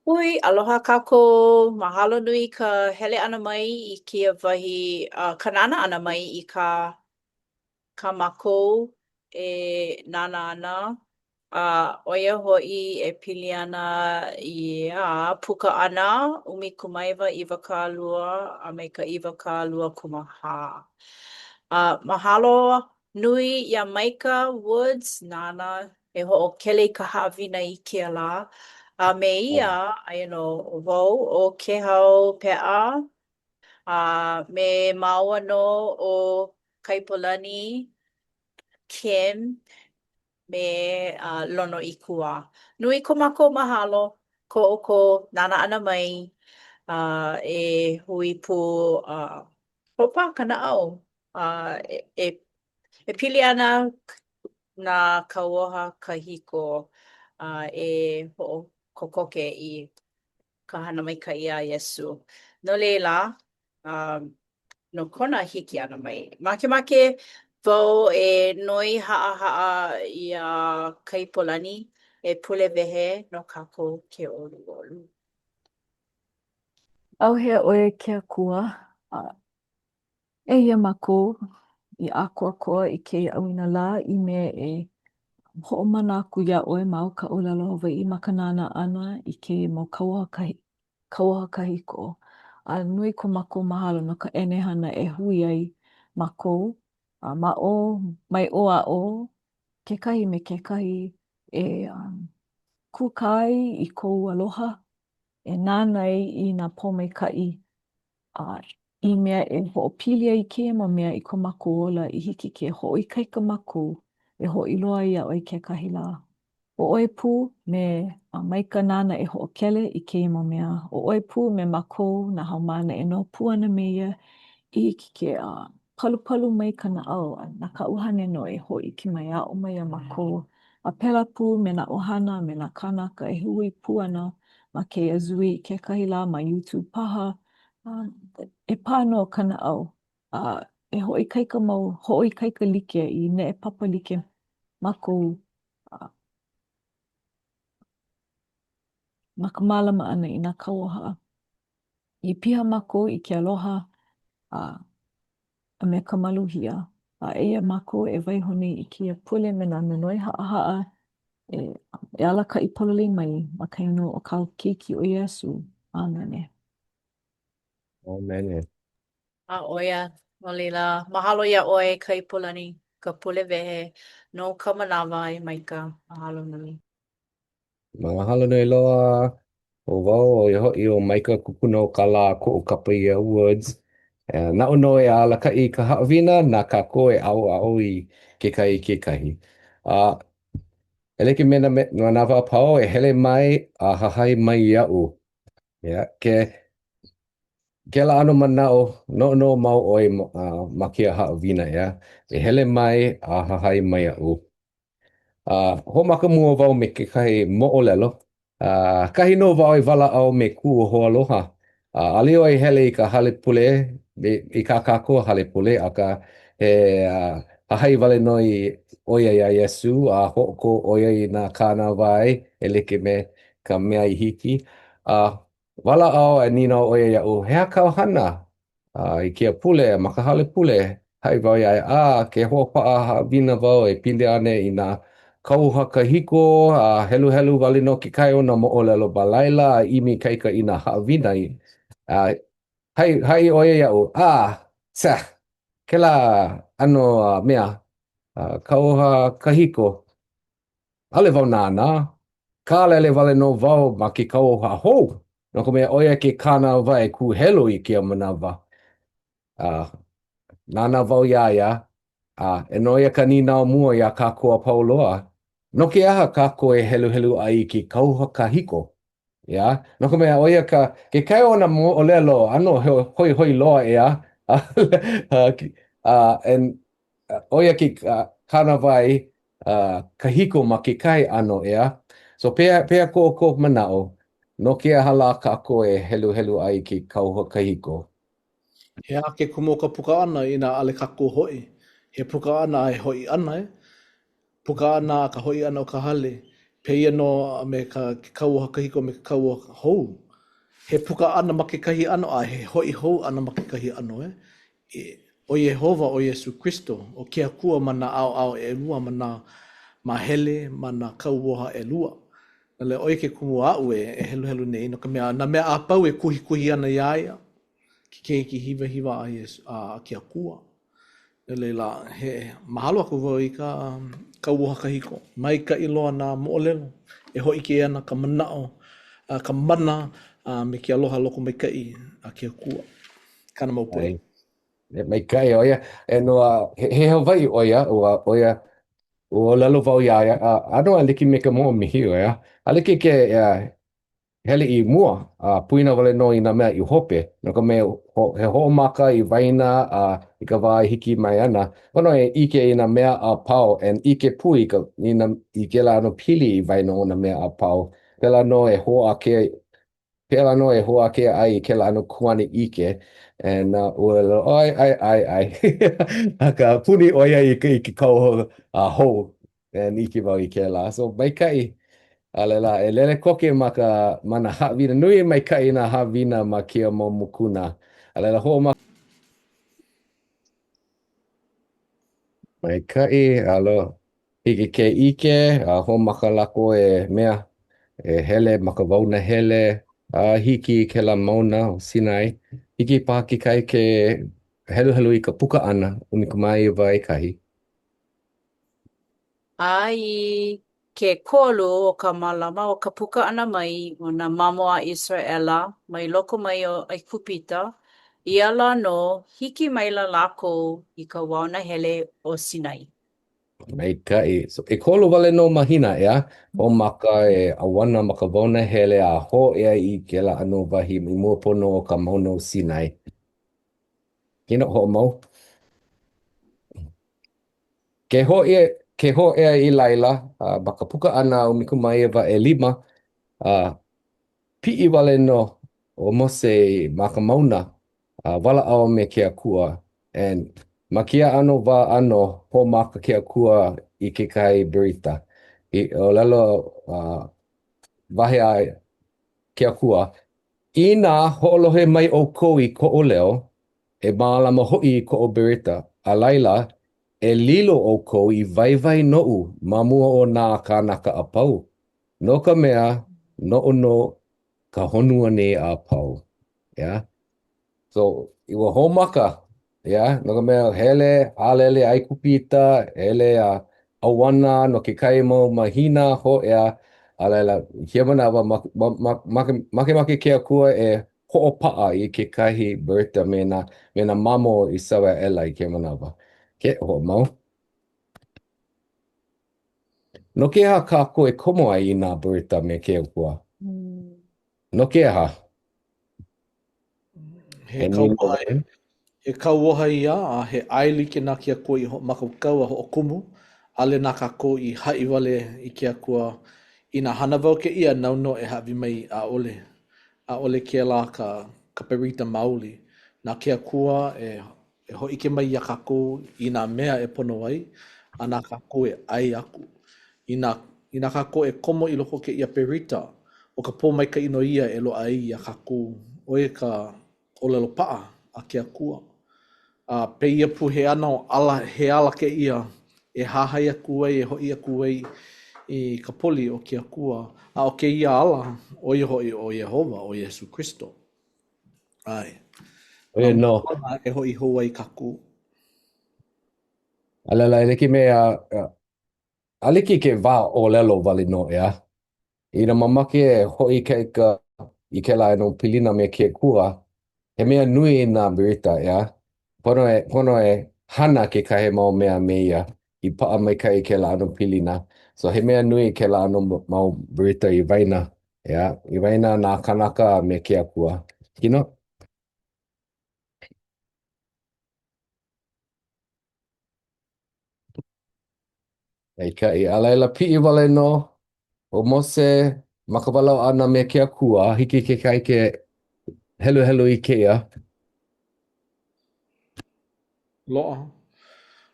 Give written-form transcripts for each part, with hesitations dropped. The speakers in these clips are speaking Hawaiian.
Hui, aloha kākou. Mahalo nui ka hele ʻana mai i kēia wahi, uh, ka nānā ʻana mai i kā kā mākou e nānā ana. A ʻo ia hoʻi e pili ana iā puka ʻana 19 20 a me ka 24. A mahalo nui iā Maika Woods nāna e hoʻokele i ka haʻawina i kēia lā. A me ia, aia nō ʻo wau, ʻo Kehau Peʻa, a me māua nō ʻo Kaipolani Kim me Lono Ikuwā. Nui ko mākou mahalo ko ʻoukou nānā ʻana mai a e hui pū a hoʻopā ka naʻau a e e pili ana nā kauoha kahiko a e hoʻokokoke i ka hana maikaʻi a Iesū. No laila, no kona hiki ʻana mai, makemake wau e noi haʻahaʻa iā Kaipolani e pule wehe no kākou ke ʻoluʻolu. ʻAuhea ʻoe e ke Akua, a eia mākou i ʻākoakoa i kēia ʻauinalā i mea e hoʻomana aku iā ʻoe ma o ka ʻōlelo Hawaiʻi ma ka nānā ʻana i kēia mau kauoha kauoha kahiko. A nui ko mākou mahalo no ka ʻenehana e hui ai mākou a ma ʻō, mai ʻō a ʻō, kekahi me kekahi e kūkā ai i kou aloha, e nānā ai i nā pōmaikaʻi a i mea e hoʻopili ai i kēia mau mea i ko mākou ola i hiki ke hoʻoikaika mākou e hoʻi loa iā ʻoe kekahi lā. ʻO ʻoe pū me Maika nāna e hoʻokele i kēia mau mea, ʻo ʻoe pū me mākou nā haumāna e noho pū ana me ia i hiki ke palupalu mai ka naʻau a na ka ʻUhane nō e hōʻike mai aʻo mai iā mākou a pēlā pū me nā ʻohana me nā kānaka e hui pū ana ma kēia Zui kekahi lā ma YouTube paha e pā nō ka naʻau a e hoʻoikaika mau, hoʻoikaika like i neʻepapa like mākou ma ka mālama ʻana i nā kauoha. I piha mākou i ke aloha a, a me ka maluhia. A eia mākou e waiho nei i kēia pule me nā nonoi haʻahaʻa e, e alakaʻi pololei mai ma ka inoa o kāu Keiki ʻo Iesū. ʻĀmene. ʻĀmene. A ʻo ia, no laila, mahalo iā ʻoe, Kaipolani, ka pule wehe, no ka manawa e Maika. Mahalo nui. Mahalo nui loa. ʻO wau, ʻo ia hoʻi ʻo Maika Kupunaokalā koʻu kapa ʻia Woods. Naʻu nō e alakaʻi i ka haʻawina, na kākou e aʻoaʻo i kekahi i kekahi. A e like me nā manawa a pau, e hele mai a hahai mai iaʻu. Yeah, ke kēlā ʻano manaʻo, noʻonoʻo mau ʻoe ma kēia haʻawina, ʻeā? E hele mai a hahai mai iaʻu. A hoʻomaka mua wau me kekahi moʻolelo. ʻAkahi nō wau i walaʻau me kuʻu hoaaloha. ʻAʻole ʻo ia i hele i ka hale pule, i kā kākou hale pule, akā he hahai wale nō i ʻo ia iā Iesū a hoʻokō ʻo ia i nā kānāwai e like me ka mea i hiki. A walaʻau a nīnau ʻo ia iaʻu, He aha kāu hana i kēia pule ma ka hale pule? Haʻi wau iā ia, A, ke hoʻopaʻa haʻawina wau e pili ana i nā kauoha kahiko, a heluhelu wale nō kekahi o nā moʻolelo ma laila a ʻimi ikaika i nā haʻawina. A haʻi, haʻi ʻo ia iaʻu, A, tseh, kēlā ʻano mea, kauoha kahiko. ʻAʻole wau nānā. Kālele wale nō wau ma ke kauoha hou, no ka mea, ʻo ia ke kānāwai kūhelu i kēia manawa. A nānā wau iā ia, a e no ia ka nīnau mua iā kākou a pau loa, no ke aha kākou e heluhelu ai i ke kauoha kahiko? ʻEā? No ka mea, ʻo ia ka kekahi o nā moʻolelo ʻano hoihoi loa, ʻeā? A, and, ʻo ia ke kānāwai kahiko ma kekahi ʻano, ʻeā? So, pehea, pehea ko ʻoukou manaʻo, no ke aha lā kākou e heluhelu ai i ke kauoha kahiko? He aha ke kumu o ka puka ʻana inā ʻaʻole kākou hoʻi? He puka ʻana a he hoʻi ʻana, e? Puka ʻana a ka hoʻi ʻana o ka hale. Pēia nō a me ka ke kauoha kahiko me ke kauoha hou. He puka ʻana ma kekahi ʻano a he hoʻi hou ʻana ma kekahi ʻano, e. ʻO Iēhova, ʻo Iesū Kristo, ʻo ke Akua ma nā ʻaoʻao ʻelua, ma nā māhele, ma nā kauoha ʻelua. No laila, ʻo ia ke kumu aʻu e heluhelu nei, no ka mea, nā mea a pau e kuhikuhi ana iā ia, ke keiki hiwahiwa a Iesū, a ke Akua. No laila, he mahalo aku wau i ka kauoha kahiko. Maikaʻi loa nā moʻolelo e hōʻike ana ka manaʻo, ka mana, a me ke aloha lokomaikaʻi a ke Akua. Kāna mau poʻe. Maikaʻi ʻo ia. E no, he, he Hawaiʻi ʻo ia, ua, ʻo ia, ua ʻōlelo wau iā ia, ʻano a like me ka moʻomihi ʻo ia. A like ke hele i mua, a poina wale nō i nā mea i hope, no ka mea, ho, he hoʻomaka i waena a i ka wā e hiki mai ana, pono e ʻike i nā mea a pau, and ʻike pū i ka, i nā, i kēlā ʻano pili i waena o nā mea a pau. Pēlā nō e hoʻākea, pēlā nō e hoʻākea ai i kēlā ʻano kuanaʻike, and uh, ua, ʻae, ʻae, ʻae, ʻae. Akā, puni ʻo ia i ke, i ke kauoha hou And ʻike wau i kēlā. So, maikaʻi. A laila, e lele koke ma ka, ma nā haʻawina. Nui maikaʻi nā haʻawina ma kēia mau mokuna. A laila, hoʻomaka. Maikaʻi, alo. Hiki ke ʻike, a hoʻomaka lākou e mea, e hele ma ka wao nahele, a hiki i kēlā mauna o Sinai. Hiki paha kekahi ke heluhelu i ka puka ʻana, 11. A i ke kolu o ka malama o ka puka ʻana mai o nā mamo a ʻIseraʻela mai loko mai o ʻAigupita, ia lā nō, hiki maila lākou i ka wao nahele ʻo Sinai. Maikaʻi. So, ʻekolu wale nō mahina, ʻeā? Hoʻomaka e ʻauana ma ka wao nahele a hōʻea i kēlā ʻano wahi i mua pono o ka mauna o Sinai. Kino, hoʻomau. Ke hōʻea, ke hōʻea i laila, a ma ka puka ʻana 19 ʻelima, a piʻi wale nō ʻo Mose ma ka mauna, a walaʻau me ke Akua. And ma kēia ʻano wā ʻānō, hoʻomaka ke Akua i kekahi berita. I ʻōlelo, uh, wahi a ke Akua, Inā hoʻolohe mai ʻoukou i koʻu leo, E mālama hoʻi i koʻu berita, a laila, e lilo ʻoukou i waiwai noʻu ma mua o nā kānaka a pau, no ka mea, noʻu nō ka honua nei a pau. Yeah? So, ua hoʻomaka, yeah? No ka mea, hele, haʻalele ʻAigupita, hele a ʻauana no kekahi mau mahina hōʻea, a laila, i kēia manawa, makemake ke Akua e hoʻopaʻa i kekahi berita me nā, me nā mamo o ʻIseraʻela i kēia manawa. Ke hoʻomau. No ke aha kākou e komo ai i nā berita me ke Akua? No ke aha? He kauoha, he kauoha ia a he ʻaelike na ke Akua i hoʻomākaukau a hoʻokumu, ʻaʻole na kākou i haʻi wale i ke Akua, inā hana wau kēia, nāu nō e hāʻawi mai, ʻaʻole. ʻAʻole kēlā ka ka berita maoli. Na ke Akua e e hōʻike mai iā kākou i nā mea e pono ai, a na kākou e ʻae aku. Inā, inā kākou e komo i loko o kēia berita, ʻo ka pōmaikaʻi nō ia e loaʻa ai iā kākou, ʻo ia ka ʻōlelo paʻa a ke Akua. A pēia pū he ʻano ala, he ala kēia e hahai aku ai, e hoʻi aku ai i ka poli o ke Akua. A ʻo kēia ala, ʻo ia hoʻi ʻo Iēhova, ʻo Iesū Kristo. ʻAe. ʻO ia nō. E hoʻi hou ai kākou. A laila, e like me a, a like ke wā ʻōlelo wale nō, ʻeā? Inā mamake e hoʻoikaika i kēlā ʻano pilina me ke Akua, he mea nui nā berita, ʻeā? Pono e, pono e hana kekahi mau mea me ia i paʻa maikaʻi kēlā ʻano pilina. So he mea nui kēlā ʻano mau berita i waena, ʻeā? I waena nā kānaka a me ke Akua. Kino? Maikaʻi. A laila, piʻi wale nō ʻo Mose ma ka walaʻau ʻana me ke Akua. Hiki kekahi ke heluhelu i kēia. Loaʻa.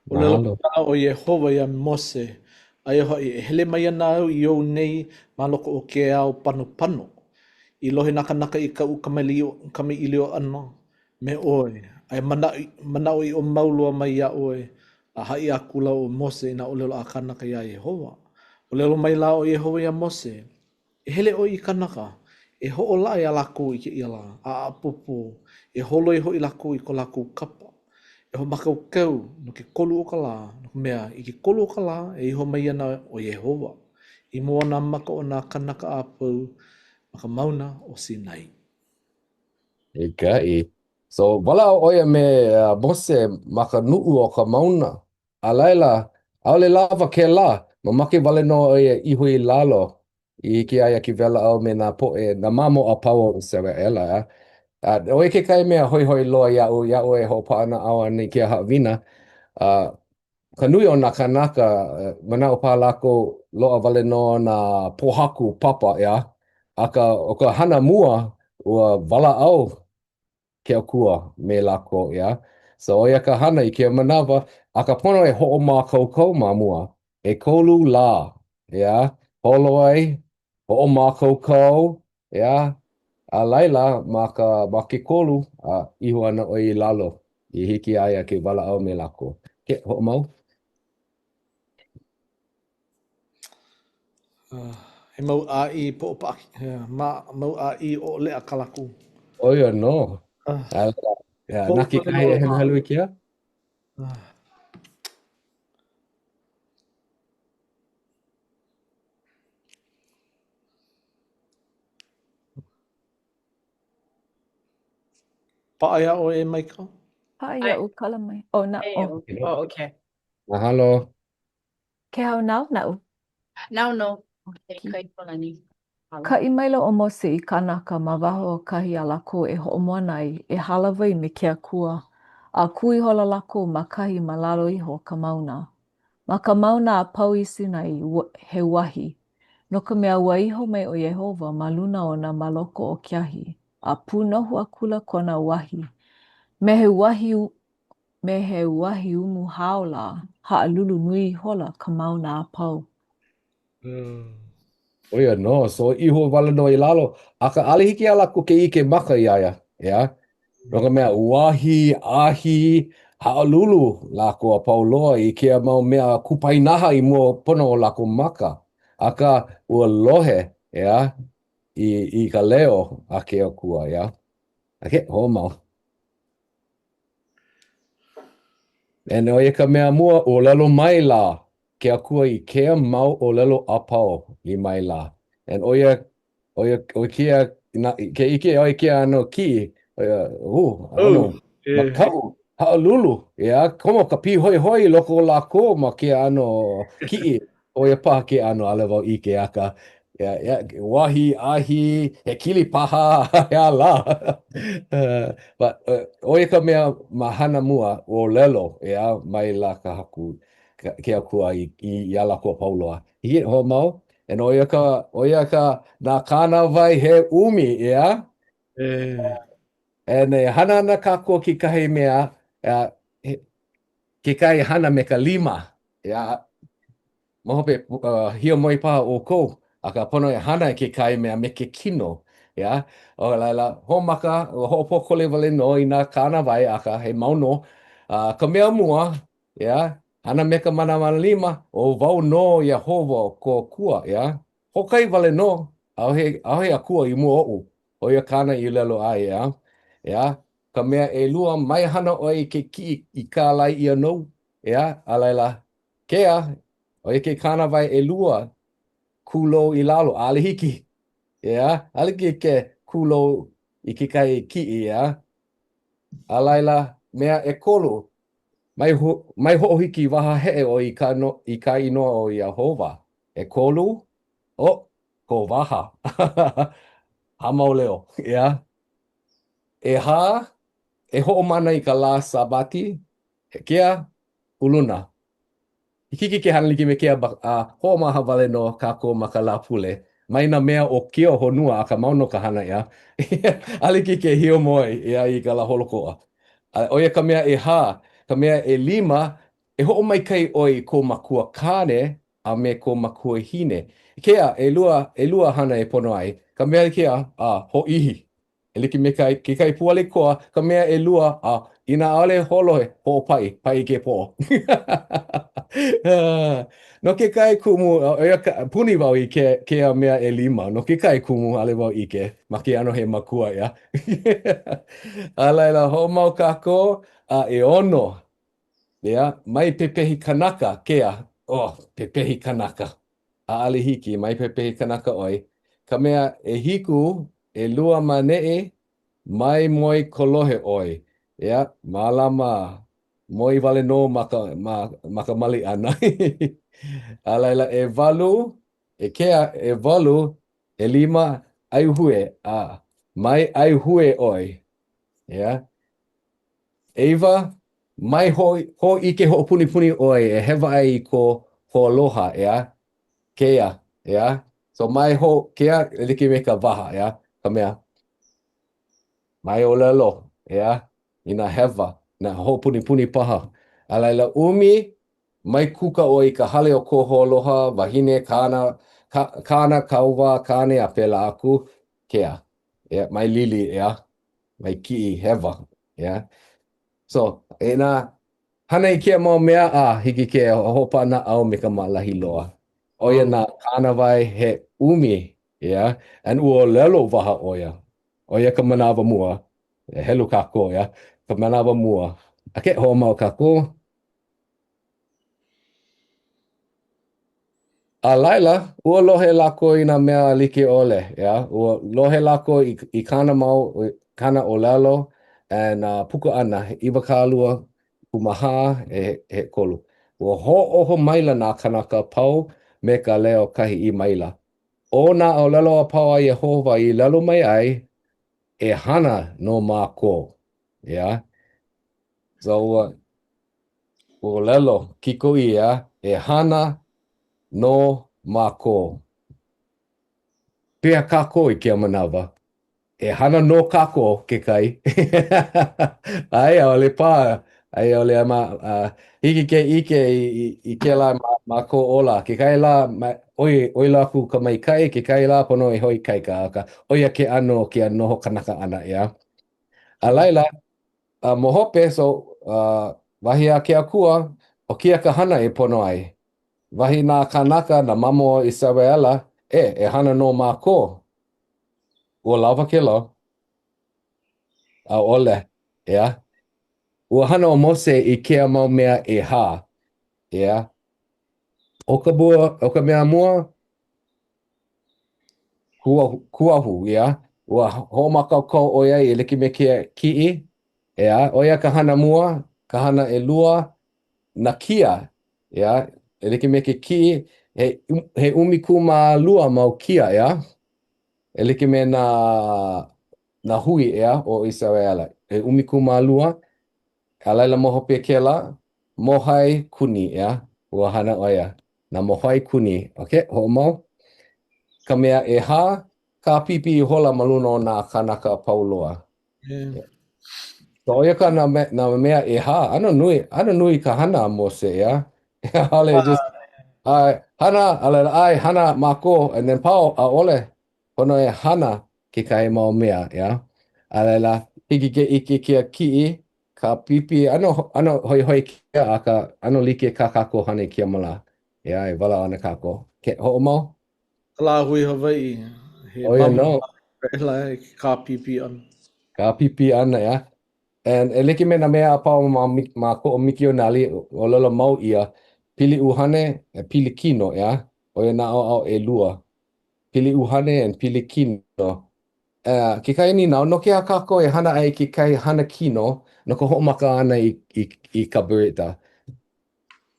ʻŌlelo Mahalo. maila ʻo Iēhova iā Mose. Aia hoʻi, e hele mai ana au i ou nei ma loko o ke ao panopano, i lohe nā kānaka i kaʻu kamaʻilio ʻana me ʻoe, a e manaʻoʻiʻo mau loa mai iā ʻoe. A haʻi akula ʻo Mose i nā ʻōlelo a kānaka iā Iēhova. ʻŌlelo maila ʻo Iēhova iā Mose, E hele ʻoe i kānaka, e hoʻolaʻa iā lākou i kēia lā, a ʻapōpō, e holoi hoʻi lākou i ko lākou kapa. E hoʻomākaukau no ke kolu o ka lā, no ka mea, i ke kolu o ka lā e iho mai ana ʻo Iēhova i mua o nā maka o nā kānaka a pau ma ka mauna ʻo Sinai. Maikaʻi. So, walaʻau ʻo ia me Mose ma ka nuʻu o ka mauna. A laila, ʻaʻole lawa kēlā, mamake wale nō ʻo ia iho i lalo i hiki iā ia ke walaʻau me nā poʻe, nā mamo a pau o ʻIseraʻela. A ʻo ia kekahi mea hoihoi loa iaʻu, iaʻu e hoʻopaʻanaʻau ana i kēia haʻawina, a ka nui o nā kānaka, manaʻo paha lākou loaʻa wale nō nā pōhaku papa, ʻeā? Akā, ʻo ka hana mua, ua walaʻau ke Akua me lākou, ʻeā? So ʻo ia ka hana i kēia manawa, akā pono e hoʻomākaukau ma mua, ʻekolu lā, ʻeā? Holo ai, hoʻomākaukau, ʻeā? A laila, ma ka, ma ke kolu, a iho ana ʻoe i lalo i hiki iā ia ke walaʻau me lākou. Ke, hoʻomau? He mau ʻāʻī poʻopaʻa, he mau ʻāʻī ʻoʻoleʻa kā lākou. ʻO ia nō. A laila, na kekahi e heluhelu i kēia? Paʻa iā ʻoe e Maika? Paʻa iaʻu kala mai. Oh, na, oh. Oh, okay. Mahalo. Kehau nāu naʻu. Nāu nō, e Kaiapolani. Kaʻi maila ʻo Mose i kānaka ma waho o kahi a lākou e hoʻomoana ai, e hālāwai me ke Akua, a kū ihola lākou ma kahi ma lalo iho o ka mauna. Ma ka mauna a pau i Sinai, he uahi, no ka mea, ua iho mai ʻo Iēhova ma luna ona ma loko o ke ahi, a pūnohu akula kona uahi, me he uahi Me he uahi umu hao lā, haʻalulu nui ihola ka mauna a pau. ʻO ia nō, so iho wale nō i lalo, akā ʻaʻole hiki iā lākou ke ʻike maka iā ia, ʻeā? No ka mea, uahi, ahi, haʻalulu lākou a pau loa i kēia mau mea kupainaha i mua pono o lākou maka. Akā, ua lohe, ʻeā, i, i ka leo a ke Akua, ʻeā? Okay, hoʻomau. And ʻo ia ka mea mua, ʻōlelo mai la ke Akua i kēia mau ʻōlelo a pau i mai la. And ʻo ia, ʻo ia, ʻo kēia, na, ke ʻike ʻoe i kēia ʻano kiʻi, ʻo ia, uh, ʻano, makaʻu, haʻalulu, ʻeā, komo ka pīhoihoi i loko o lākou ma kēia ʻano kiʻi. ʻO ia paha ke ʻano, ʻaʻole wau ʻike, akā, ʻeā, ʻeā, uahi, ahi, hekili paha, he aha lā. But, ʻo ia ka mea ma hana mua, ʻōlelo, ʻeā, mai la ka Haku, ke Akua i, i, iā lākou a pau loa. Hiki, hoʻomau, and ʻo ia ka, ʻo ia ka, nā kānāwai he ʻumi, ʻeā? E. And e hana ana kākou kekahi mea, ʻeā, kekahi hana me ka lima, ʻeā, ma hope, uh, hiamoe paha ʻoukou, akā pono e hana kekahi mea me ke kino, ʻeā? A laila, hoʻomaka, ua hoʻopōkole wale nō i nā kānāwai, akā he mau nō. Uh, ka mea mua, ʻeā, hana me ka manawanalima, ʻo wau nō Iēhova kou Akua, ʻeā? Hoʻokahi wale nō, ʻaʻohe, ʻaʻohe akua i mua oʻu, ʻo ia kāna i ʻōlelo ai, ʻeā? ʻEā? Ka mea ʻelua, mai hana ʻoe i ke kiʻi i kālai ʻia nou, ʻeā? A laila, kēia, ʻo ia ke kānāwai ʻelua, kūlou i lalo, ʻaʻole hiki, ʻeā? ʻAʻole hiki ke kūlou i kekahi kiʻi, ʻeā? A laila, mea ʻekolu, mai, mai hoʻohiki wahaheʻe ʻoe i ka, no, i ka inoa o Iēhova. ʻEkolu, ʻo ko waha. Hāmau leo, ʻeā? ʻEhā, e hoʻomana i ka lā Sābati, kēia, uluna. Hiki ke hana like me kēia a hoʻomaha wale nō kākou ma ka Lāpule. Mai nā mea o kēia honua akā mau nō ka hana, ʻeā? ʻAʻole hiki ke hiamoe, ʻeā, i ka lā holoʻokoʻa. A ʻo ia ka mea ʻehā. Ka mea ʻelima, e hoʻomaikaʻi ʻoe i kou makua kāne. a me ko makuahine. Kea, ʻelua, ʻelua hana e pono ai, ka mea kea, a, hōʻihi. E like me ka, kekahi pūʻali koa, ka mea ʻelua, a, inā ʻaʻole hoʻolohe, hoʻopaʻi, paʻi i ke poʻo. No kekahi kumu, ʻo ia ka, puni wau i ke, kēia mea ʻelima, no kekahi kumu, ʻaʻole wau ʻike, ma ke ʻano he makua, ʻeā. A laila, hoʻomau kākou, a ʻeono, ʻeā, mai pepehi kanaka, kea, oh, pepehi kanaka. ʻAʻole hiki, mai pepehi kanaka ʻoe. Ka mea ʻehiku, ʻelua ma ʻaneʻi, mai moe kolohe ʻoe. ʻEā, mālama, moe wale nō ma ka, ma, ma ka male ʻana. A laila, ʻewalu, e kea, ʻewalu, ʻelima, ʻaihue, a, mai ʻaihue ʻoe. ʻEā. ʻEiwa, mai hōʻike hoʻopunipuni ʻoe e hewa ai i ko hoaloha, ʻeā? Kēia, ʻeā? So mai hō, kēia e like me ka waha, ʻeā? Ka mea, mai ʻōlelo, ʻeā? I nā hewa, nā hoʻopunipuni paha. A laila, ʻumi, mai kuka ʻoe i ka hale o ko hoaloha, wahine, kāna, ka, kāna, kauwā, kāne, a pēlā aku, kēia, ʻeā? Mai lili, ʻeā? Mai kiʻi hewa, ʻeā? So, inā hana i kēia mau mea, a hiki ke hoʻopaʻanaʻau me ka maʻalahi loa. ʻO ia nā kānāwai he ʻumi, ʻeā? And ua ʻōlelo waha ʻo ia. ʻO ia ka manawa mua. E helu kākou, ʻeā? Ka manawa mua. Okay, hoʻomau kākou. A laila, ua lohe lākou i nā mea like ʻole, ʻeā? Ua lohe lākou i, i kāna mau, kāna ʻōlelo, and uh, puka ʻana, he 20 kūmāhā, he, he ʻekolu. Ua hoʻōho maila nā kānaka a pau me ka leo kahi, ʻī maila, ʻO nā ʻōlelo a pau a Iēhova i ʻōlelo mai ai, e hana nō mākou. ʻEā? So, ua, ʻōlelo kikoʻī, ʻeā, e hana nō mākou. Pehea kākou i kēia manawa? E hana nō kākou kekahi. ʻAe, ʻaʻole pā, ʻae, ʻaʻole ma, uh, hiki ke ʻike i, i, i kēlā ma, ma kou ola. Kekahi lā, ma, ʻoi, ʻoi loa aku ka maikaʻi, kekahi lā pono e hoʻoikaika, akā, ʻo ia ke ʻano o kēia noho kanaka ʻana, ʻeā. A laila, A ma hope, so, uh, wahi a ke Akua, ʻo kēia ka hana e pono ai. Wahi nā kānaka, nā mamo o ʻIseraʻela, e, e hana nō mākou. Ua lawa kēlā? ʻAʻole, ʻeā? Ua hana ʻo Mose i kēia mau mea ʻehā, ʻeā? ʻO ka mua, ʻo ka mea mua, Kuahu, kuahu, ʻeā. Ua hoʻomākaukau ʻo ia e like me ke kiʻi, ʻeā. ʻO ia ka hana mua, ka hana ʻelua, nā kia, ʻeā. E like me ke kiʻi, he, he 12 mau kia, ʻeā. E like me nā, nā hui, ʻeā, o ʻIseraʻela. He 12, a laila ma hope kēlā, mōhai kuni, ʻeā. Ua hana ʻo ia. Nā mōhai kuni, okay, hoʻomau. Ka mea ʻehā, kāpīpī ihola ma luna o nā kānaka a pau loa. Yeah. So, ʻo ia ka nā, me, nā mea ʻehā. ʻAno nui, ʻano nui ka hana a Mose, ʻeā? ʻAʻole, just, ʻae, hana, a laila, ʻae, hana mākou, and then pau, ʻaʻole. Pono e hana kekahi mau mea, ʻeā? A laila, hiki ke ʻike kēia kiʻi, Ka pipi, ʻano, ʻano hoihoi kēia, akā, ʻano like kā kākou hana i kēia mau lā. ʻEā, e walaʻau ana kākou. Okay, hoʻomau? Ka lāhui Hawaiʻi, he ʻO ia mamo nō. ʻIseraʻela i ke kāpīpī ʻana. Kāpīpī ʻana, ʻeā. And e like me nā mea a pau ma, ma koʻu mikionali, ʻōlelo mau ʻia, pili ʻuhane, pili kino, ʻeā? ʻO ia nā ʻaoʻao ʻelua. Pili ʻuhane and pili kino. Uh, kekahi nīnau, no ke aha kākou e hana ai kekahi hana kino no ka hoʻomaka ʻana i, i, i ka berita?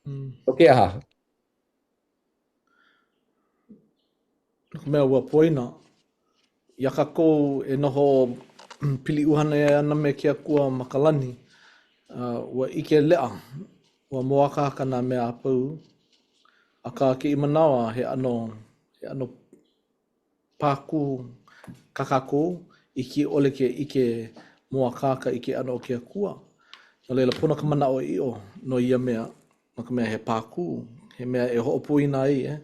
Mm. No ke aha? No ka mea ua poina, iā kākou e noho pili ʻuhane ana me ke Akua ma ka lani, uh, ua ʻike leʻa, ua mōakāka nā mea a pau. Akā, kēia manawa, he ʻano, he ʻano pākū kā kākou, i hiki ʻole ke ʻike mōakāka i ke ʻano o ke Akua. No laila, pono ka manaʻoʻiʻo no ia mea, no ka mea he pākū. He mea e hoʻopoina ai, eh?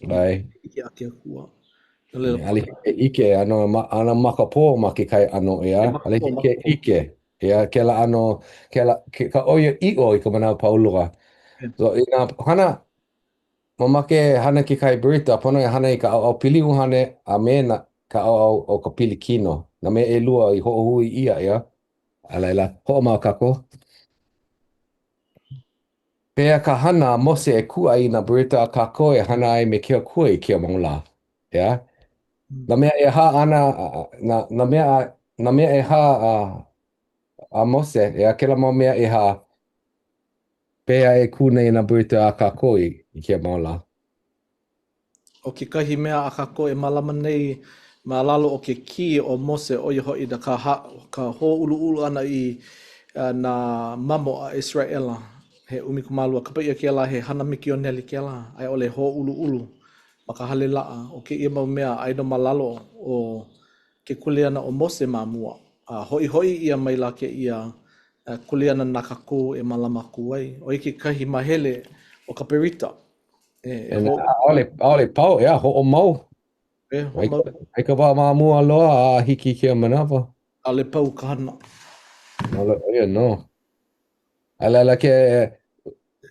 ʻAe. I ʻike a ke Akua. No laila, ʻAʻole hiki ke ʻike, ʻano, ʻano makapō ma kekahi ʻano, ʻeā? ʻAʻole hiki ke ʻike, ʻeā, kēlā ʻano, kēlā, ke, ka ʻoiaʻiʻo i ka manawa pau loa. So, inā hana, mamake e hana kekahi berita, pono e hana i ka ʻaoʻao pili ʻuhane a me nā, ka ʻaoʻao o ka pili kino, nā mea ʻelua i hoʻohui ʻia, ʻeā? A laila, hoʻomau kākou. Pehea ka hana a Mose e kū ai i nā berita a kākou e hana ai me ke Akua i kēia mau lā? ʻEā? Nā mea ʻehā āna, nā, nā mea, nā mea ʻehā a, a Mose, ʻeā, kēlā mau mea ʻehā, pehea e kū nei nā berita a kākou i, i kēia mau lā? ʻO kekahi mea a kākou e mālama nei ma lalo o ke kī o Mose, ʻo ia hoʻi ka, ka hōʻuluʻulu ʻana i nā mamo a ʻIseraʻela he 12. Kapa ʻia kēlā he hana mikioneli kēlā, a i ʻole hōʻuluʻulu ma ka hale laʻa. ʻO kēia mau mea, aia nō ma lalo o ke kuleana o Mose ma mua. A hoʻihoʻi ʻia maila kēia kuleana na kākou e mālama aku ai. ʻO ia kekahi māhele o ka berita. E, e ho... ʻAʻole, ʻaʻole pau, ʻeā, hoʻomau. E, hoʻomau. Mai ka wā ma mua loa a hiki i kēia manawa. ʻAʻole pau ka hana. ʻAʻole, ʻo ia nō. A laila ke...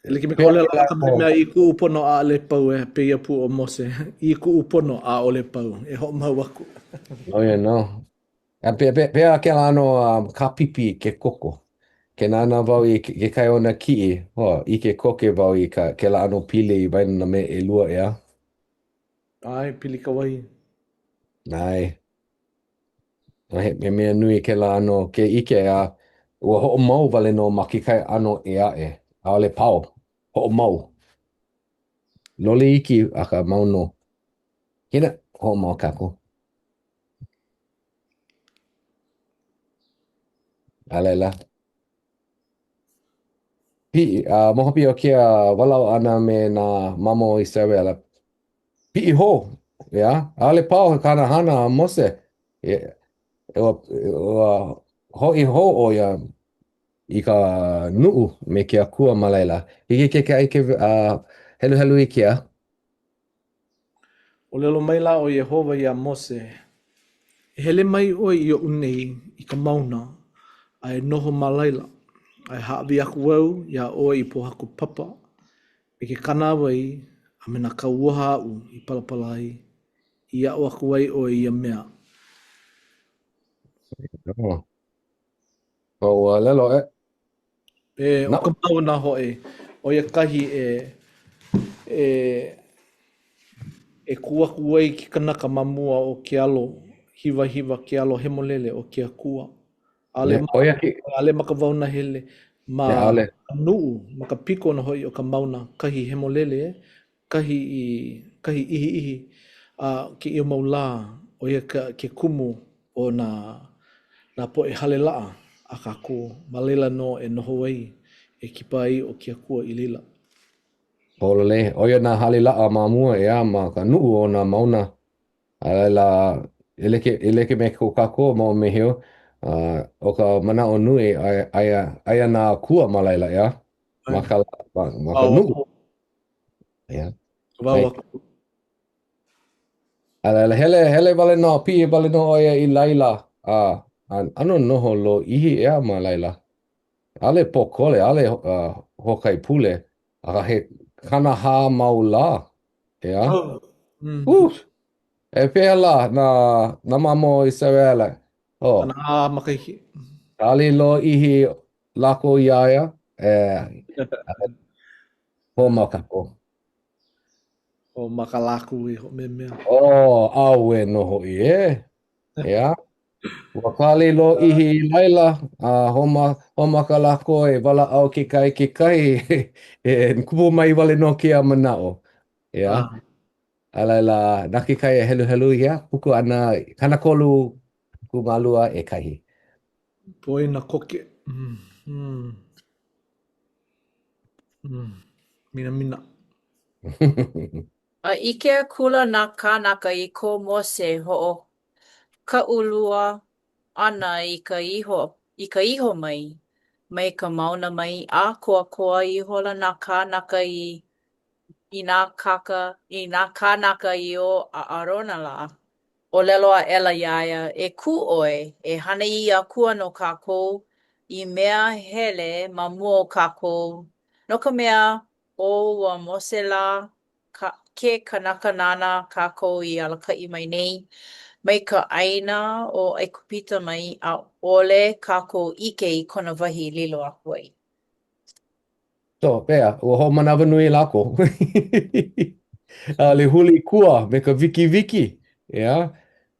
E like me ka ʻōlelo a Kamehameha i kuʻu pono ʻaʻole pau e, pēia pū ʻo Mose. I kuʻu pono ʻaʻole pau. E hoʻomau aku. ʻO ia nō. A pe, pe, pehea kēlā ʻano um, kāpipi i ke koko. Ke nānā wau i kekahi o nā kiʻi, oh, ʻike koke wau i ka, kēlā ʻano pili i waena o nā mea ʻelua, ʻeā? ʻAe, pili ka wai. ʻAe. He, he mea nui kēlā ʻano ke ʻike, a ua hoʻomau wale nō ma kekahi ʻano ʻē aʻe. ʻAʻole pau. Hoʻomau. Loli iki, akā mau nō. Hina, hoʻomau kākou. A laila, piʻi, a ma hope o kēia walaʻau ʻana me nā mamo o ʻIseraʻela, piʻi hou, ʻeā? ʻAʻole pau kāna hana a Mose. E, ua, ua hoʻi hou ʻo ia i ka nuʻu me ke Akua ma laila. Hiki kekahi ke uh, heluhelu i kēia. ʻŌlelo maila ʻo Iēhova iā Mose, E hele mai ʻoe i oʻu nei i ka mauna, a e noho ma laila, a e hāʻawi aku au iā ʻoe i pōhaku papa, me ke kānāwai a me nā kauoha aʻu i palapala ai, i aʻo aku ai ʻoe ia mea. ʻO ua ʻōlelo e. E, ʻo ka mauna hoʻi, ʻo ia kahi e, e, e kū aku ai ke kanaka ma mua o ke alo hiwahiwa, ke alo hemolele o ke Akua. ʻAʻole ma, ʻaʻole ma ka wao nahele, ma ka nuʻu, ma ka piko nō hoʻi o ka mauna, kahi hemolele, e, kahi i kahi ʻihiʻihi a kēia mau lā, ʻo ia ka ke kumu o nā nā poʻe hale laʻa a kākou, ma laila nō e noho ai, e kipa ai ʻo ke Akua i laila. Pololei, ʻo ia nā hale laʻa ma mua, ʻeā, ma ka nuʻu o nā mauna. A laila, e like, e like me ko kākou moʻomeheu, a ʻo ka manaʻo nui, aia, aia nā akua ma laila, ʻeā? Ma ka, ma, ma ka nuʻu. Yeah. Wau aku. A laila, hele, hele wale nō, piʻi wale nō ʻo ia i laila, a, a ʻano noho lōʻihi ʻeā ma laila. ʻAʻole pōkole, ʻaʻole uh, hoʻokahi pule, akā he 40 mau lā, ʻeā? Oh. Mm. Uh, e pehea lā nā, nā mamo o Iseraela? Oh. 40 makahiki. ʻAʻole lōʻihi lākou iā ia, e, hoʻomau kākou. Hoʻomaka lākou e hoʻomeamea. Oh, ʻauē nō hoʻi, e. ʻEā. Ua kālei lōʻihi i laila, a hoʻomaka lākou e walaʻau kekahi i kekahi, e kupu mai wale nō kēia manaʻo. ʻEā. A laila, na kekahi e heluhelu ia puka ʻana 31 ʻekahi. Poina koke. Mm. Mm. Mm. Minamina. A ʻike akula nā kānaka i ko Mose hoʻokaʻulua ʻana i ka iho, i ka iho mai, mai ka mauna mai, ʻākoakoa ihola nā kānaka i. i nā kāka, i nā kānaka i o ʻAʻarona lā, ʻōlelo aʻela iā ia, E kū ʻoe, e hana i akua no kākou, i mea hele ma mua o kākou, no ka mea, ʻo ua Mose lā, ka, ke kanaka nāna kākou i alakaʻi mai nei, mai ka ʻāina ʻo ʻAigupita mai, ʻaʻole kākou ʻike i kona wahi i lilo aku ai. So, yeah, ua hoʻomanawanui lākou. ʻAʻole huli kua me ka wikiwiki, yeah.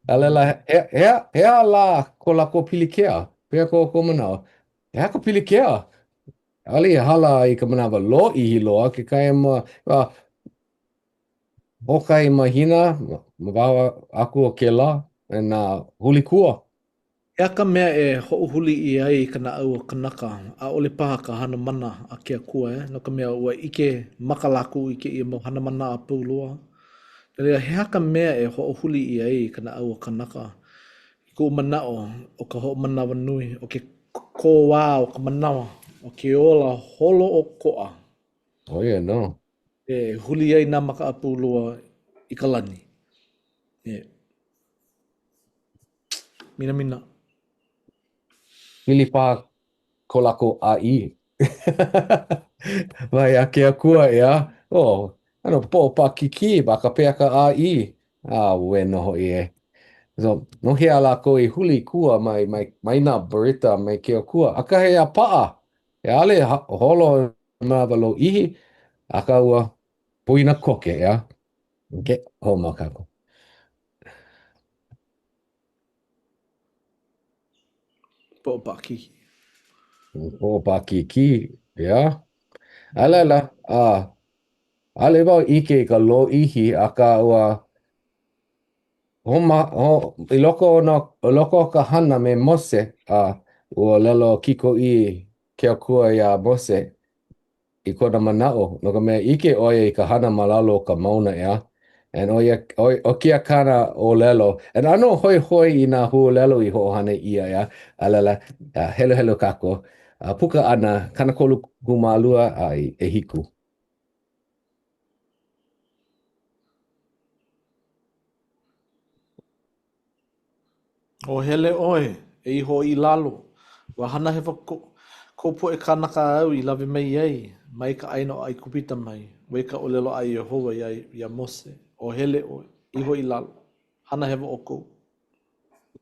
A laila, he, he, he aha lā ko lākou pilikia? Pehea ko ʻoukou manaʻo? He aha ka pilikia? ʻAʻole i hala i ka manawa lōʻihi loa kekahi ma, a, hoʻokahi mahina ma waho aku o kēlā, and uh, huli kua. He aha ka mea e hoʻohuli ʻia ai ka naʻau o kanaka, ʻaʻole paha ka hana mana a ke Akua, e? No ka mea, ua ʻike maka lākou i kēia mau hana mana a pau loa. No laila, he aha ka mea e hoʻohuli ʻia ai ka naʻau o kanaka? I koʻu manaʻo, ʻo ka hoʻomanawanui, ʻo ke kōwā o ka manawa, ʻo ke ola holoʻokoʻa. ʻO ia nō. E huli ai nā maka a pau loa i ka lani. E. Minamina. Pili paha ko lākou ʻāʻī. Wahi a ke akua, ʻeā? Oh, ʻano poʻo paʻakikī ma ka pea ka ʻāʻī. Auē nō hoʻi e. So, no hea lākou i huli kua mai, mai, mai nā berita mai ke akua? ʻAkahi a paʻa. E ʻaʻole holo manawa lōʻihi, akā ua poina koke, ʻeā? Okay, hoʻomau kākou. Poʻo paʻakikī. Poʻo paʻakikī, yeah. A laila, a, ʻaʻole wau ʻike i ka lōʻihi, akā ua homa, ho, i loko o nā, i loko o ka hana me Mose, a ua ʻōlelo kikoʻī ke Akua iā Mose, i kona manaʻo, no ka mea, ʻike ʻo ia i ka hana ma lalo o ka mauna, ʻeā? And ʻo ia, ʻo, ʻo kēia kāna ʻōlelo, and ʻano hoihoi i nā huaʻōlelo i hoʻohana ʻia, ʻeā? A laila, heluhelu kākou, a puka ʻana, 30 kūmālua a i ʻehiku. Ō hele ʻoe, e iho i lalo, ua hana hewa kou poʻe kānaka āu i lawe mai ai, mai ka ʻāina ʻo ʻAigupita mai, wahi ka ʻōlelo a Iēhova iā, iā Mose, ō hele ʻoe, iho i lalo, hana hewa ʻoukou.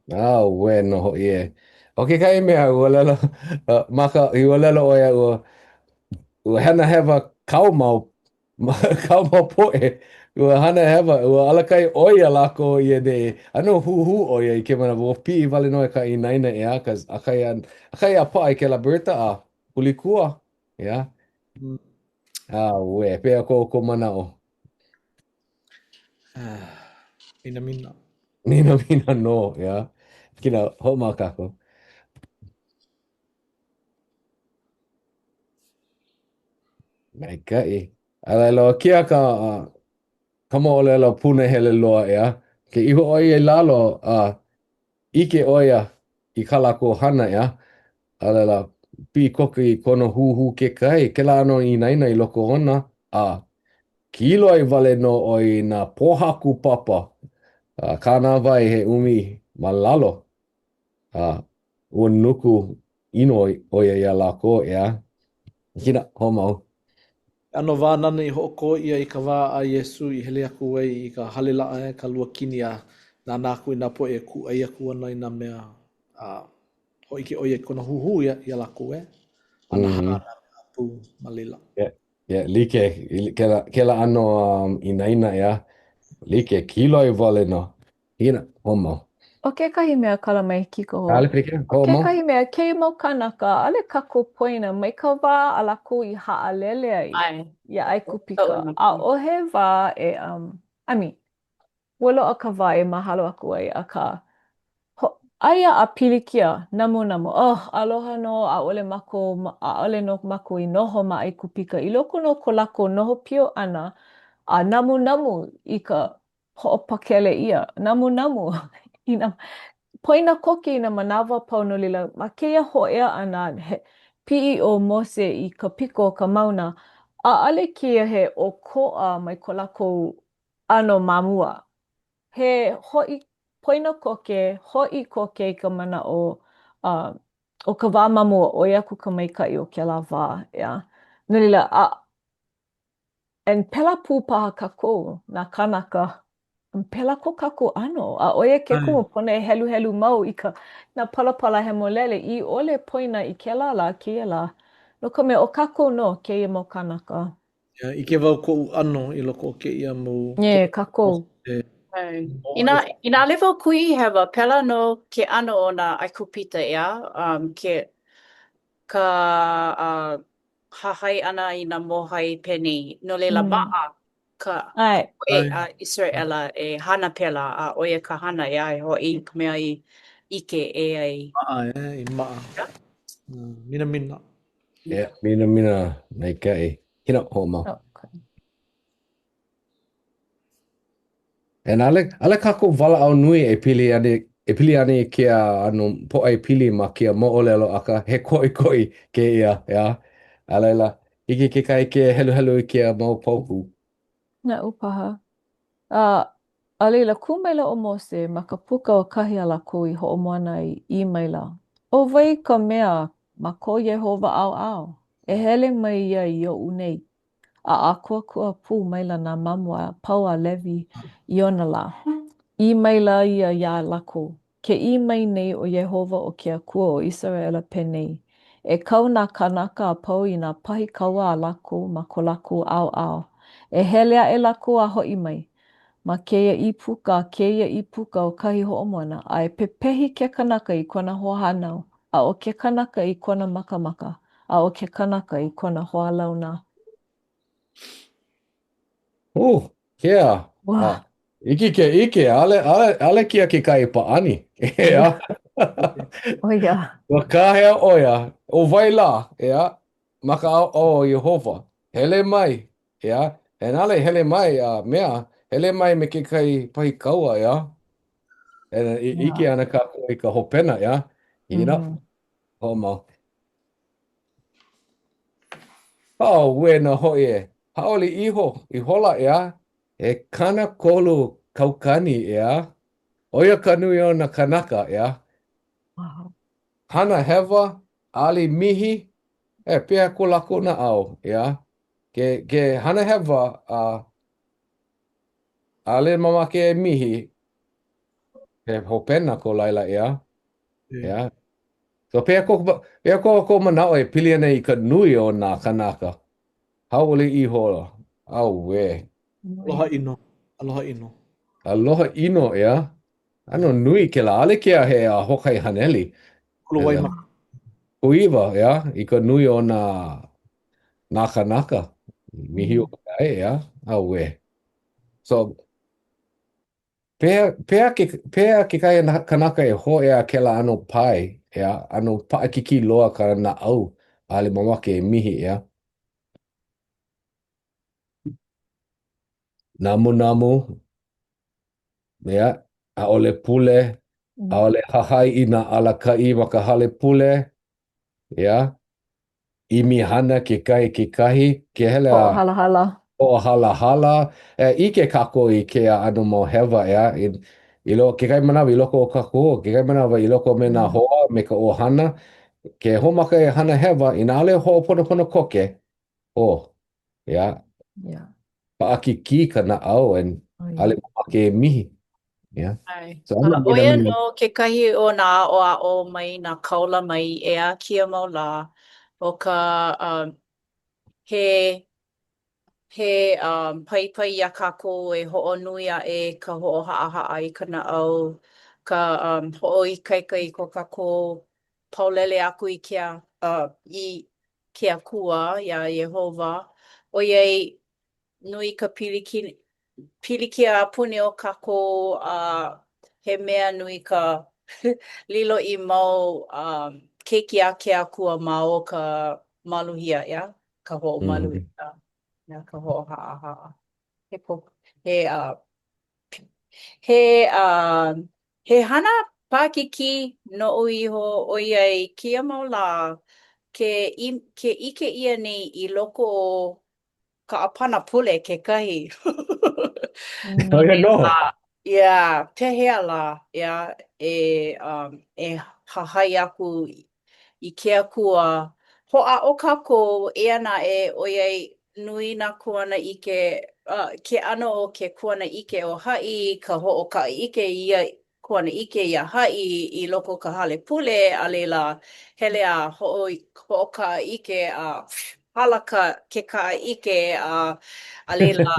Auē nō hoʻi e. ʻO kekahi mea, ua ʻōlelo, ma ka, i ʻōlelo ʻo ia, ua, ua hana hewa kāu mau Kāu mau poʻe, ua hana hewa, ua alakaʻi ʻoe iā lākou i ʻaneʻi. ʻAno huhū ʻo ia i kēia manawa, ua piʻi wale nō i ka inaina ʻeā, cause ʻakahi a, ʻakahi a paʻa i kēlā berita a hulikua, ʻeā. Auē, pehea ko ʻoukou manaʻo? Minamina. Minamina nō, ʻeā. Kina, hoʻomau kākou. Maikaʻi. A laila, ʻo kēia ka, ka moʻolelo punahele loa, ʻeā. Ke iho ʻo ia i lalo, a ʻike ʻo ia i kā lākou hana, ʻeā. A laila, piʻi koke i kona huhū kekahi, kēlā ʻano inaina i loko ona, a kīloi wale nō ʻo ia i nā pōhaku papa, a kānāwai he ʻumi ma lalo. A ua nuku ʻino ʻo ia iā lākou, ʻeā. Hina, hoʻomau. ʻAno wānana i hoʻokō ʻia i ka wā a Iesū i hele aku ai i ka hale laʻa e ka luakini a nānā aku i nā poʻe e kūʻai aku ana i nā mea a hōʻike ʻo ia i kona huhū iā, iā lākou e a nahā nā mea a pau ma laila. Yeah, yeah, like, kēlā, kēlā ʻano um, inaina, ʻeā. Like, kīloi wale nō. Hina, hoʻomau. ʻO kekahi mea kala mai kikoho. ʻAʻole pilikia, ʻO hoʻomau. kekahi mea, kēia mau kānaka, ʻaʻole kākou poina mai ka wā a lākou i haʻalele ai ʻAe. iā ʻAikupika, ʻaʻohe wā e, um, I mean, ua loaʻa ka wā e mahalo aku ai, akā, ho, aia a pilikia, namunamu, oh, aloha nō, ʻaʻole mākou, ʻaʻole nō mākou i noho ma ʻAikupika, i loko nō o ko lākou noho pio ʻana a namunamu i ka hoʻopakele ʻia, namunamu i nā, poina koke i nā manawa pau no laila, ma kēia hōʻea ʻana, he piʻi ʻo Mose i ka piko o ka mauna. ʻaʻole kēia he ʻokoʻa mai ko lākou ʻano ma mua. He hoʻi poina koke, hoʻi koke i ka manaʻo uh, o ka wā ma mua, ʻoi aku ka maikaʻi o kēlā wā, ʻeā. No laila, a, and pēlā pū paha kākou, nā kānaka, pēlā ko kākou ʻano, a ʻo ia ke kumu pono e heluhelu mau i ka nā palapala hemolele i ʻole poina i kēlā lā kēia lā, no ka mea, ʻo kākou nō kēia mau kānaka. Yeah, ʻike wau koʻu ʻano i loko o kēia mau Yeah, kākou. Inā, inā ʻaʻole wau kuhihewa, pēlā nō ke ʻano o nā ʻAikupita, ʻeā, um, ke, ka uh, hahai ʻana i nā mōhai penei. No laila, mm. maʻa ka poʻe a ʻIseraʻela e hana pēlā, a ʻo ia ka hana, ʻeā, e hoʻi i ka mea i ʻike ʻē ai. Maʻa, e, i maʻa. Mm, minamina. Yeah, minamina, maikaʻi. Hina, hoʻomau. Okay. And ʻaʻole, ʻaʻole kākou walaʻau nui e pili ana, e pili ana i kēia ʻano pōʻaiapili ma kēia moʻolelo, akā he koʻikoʻi kēia, ʻeā? A laila, hiki kekahi ke heluhelu i kēia mau paukū. Naʻu paha. A, a laila, kū maila ʻo Mose ma ka puka o kahi a lākou i hoʻomoana ai, ʻī maila, ʻO wai ka mea ma ko Iēhova ʻaoʻao? E hele mai ia i oʻu nei. A ʻākoakoa pū maila nā mamo a pau a Levi i ona lā. ʻĪ maila ia iā lākou, Ke ʻī mai nei ʻo Iēhova ʻo ke Akua o ʻIseraʻela penei, ʻE kau nā kānaka a pau i nā pahi kaua a lākou ma ko lākou ʻaoʻao, e hele aʻe lākou a hoʻi mai, ma kēia ʻīpuka a kēia ʻīpuka o kahi hoʻomoana, a e pepehi ke kanaka i kona hoahānau, a ʻo ke kanaka i kona makamaka, a ʻo ke kanaka i kona hoalauna. Uh, yeah. Wah. Ah, hiki ke ʻike, ʻaʻole, ʻaʻole, ʻaʻole kēia kekahi pāʻani. ʻEā. ʻO ia. Ua kāhea ʻo ia, ʻo wai lā, ʻeā, ma ka ʻaoʻao o Iēhova, hele mai, ʻeā, and ʻaʻole hele mai a mea, hele mai me kekahi pahi kaua, ʻeā. And e ʻike ana kākou i ka hopena, ʻeā? You know? Mm -hmm. Hoʻomau. Auē nō hoʻi e. Hauʻoli iho, ihola, ʻeā? He 30 kaukani, ʻeā? ʻO ia ka nui o nā kānaka, ʻeā? Wow. Hana hewa, ʻaʻole i mihi, e, pehea ko lākou naʻau, ʻeā? Ke, ke hana hewa, a ʻaʻole mamake e mihi, he hopena ko laila, ʻeā? ʻEā? So, pehea ko, pehea ko ʻoukou manaʻo e pili ana i ka nui o nā kānaka? Hauʻoli ihola. Auē. Aloha ʻino. Aloha ʻino. Aloha ʻino, ʻeā? ʻAno nui kēlā. ʻAʻole kēia he a hoʻokahi haneli. Kuluwaimaka. Kuiwa, ʻeā? I ka nui o nā, nā kānaka. Mihi ʻole ai, ʻeā? Auē. So, pehea, pehea, ke, pehea kekahi kanaka e hōʻea kēlā ʻano pae, ʻeā? ʻAno paʻakikī loa ka naʻau, ʻaʻole mamake e mihi, ʻeā? Namunamu, ʻeā, ʻaʻole pule, ʻaʻole hahai i nā alakaʻi ma ka hale pule, ʻeā? ʻImi hana kekahi kekahi, ke hele a. Hoʻohalahala. Hoʻohalahala. E ʻike kākou i kēia ʻano mau hewa, ʻeā, i, i loko, kekahi manawa i loko o kākou, kekahi manawa i loko me nā mm. hoa, me ka ʻohana, ke hoʻomaka e hana hewa, inā ʻaʻole hoʻoponopono koke, oh, ʻeā. Yeah. Paʻakikī ka naʻau and oh, yeah. ʻaʻole mamake e mihi. Yeah. ʻAe. So, A ʻo ia nō kekahi o nā aʻoaʻo mai nā kāula mai ʻeā kēia mau lā, ʻo ka um, he he um, paipai iā kākou e hoʻonui aʻe ka hoʻohaʻahaʻa i ka naʻau, ka um, hoʻoikaika i ko kākou paulele aku i ke, uh, i ke Akua, iā Iēhova, ʻoiai nui ka pilikia a puni o kākou a he mea nui ka lilo i mau um, keiki a ke Akua ma o ka maluhia, ʻeā? Ka hoʻomaluhia, mm -hmm. ka hoʻohaʻahaʻa. He, he, uh, he, uh, he hana paʻakikī noʻu iho ʻoiai kēia mau lā ke, ke ʻike ʻia nei i loko o. ka ʻāpana pule kekahi. ʻO ia nō. Yeah, pehea lā, yeah, e, um, e hahai aku i ke Akua. Hoʻāʻo kākou, eia naʻe, ʻoiai nui nā kuanaʻike, uh, ke ʻano o ke kuanaʻike o haʻi, ka hoʻokaʻaʻike i ia kuanaʻike iā haʻi i loko o ka hale pule, a laila, hele a hoʻo, hoʻokaʻaʻike a hala ka, ke kaʻaʻike a, a laila,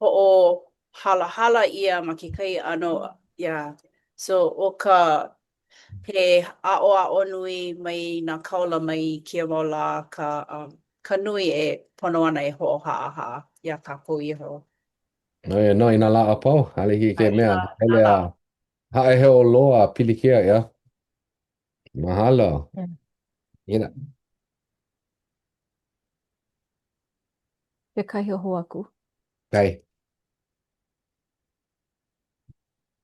hoʻohalahala ʻia ma kekahi ʻano, yeah. So, ʻo ka, he aʻoaʻo nui mai nā kāula mai i kēia mau lā ka, um, ka nui e pono ana e hoʻohaʻahaʻa iā kākou iho. ʻO ia nō i nā lā a pau, ʻaʻole hiki ke mea, Nā hele lā. a haʻaheo loa a pilikia, yeah. Mahalo. Inā. Kekahi hou aku. Kai.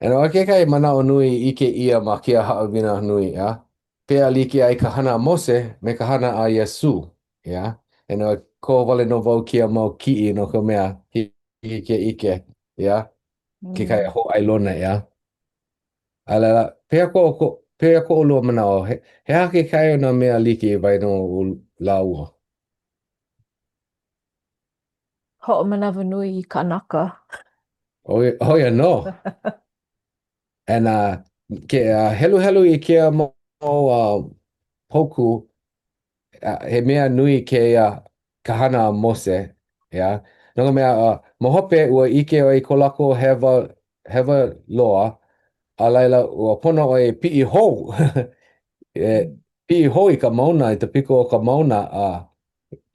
And ʻo kekahi manaʻo nui i ʻike ʻia ma kēia haʻawina nui, yeah? Pehea like ai ka hana a Mose me ka hana a Iesū, yeah? And ʻo koho wale nō wau kēia mau kiʻi no ka mea, hiki ke ʻike, yeah? Kekahi hōʻailona, yeah? A laila, pehea ko, ko, pehea ko ʻolua manaʻo, he, he aha kekahi o nā mea like i waena o lāua? Hoʻomanawanui i kānaka. ʻO ia nō. And uh, ke uh, heluhelu i kēia mau uh, paukū, uh, he mea nui kēia ka hana a Mose, yeah? No ka mea, uh, ma hope ua ʻike ʻoe i ko lākou hewa, hewa loa, a laila ua pono ʻoe e piʻi hou. e, piʻi hou i ka mauna, i ka piko o ka mauna, a uh,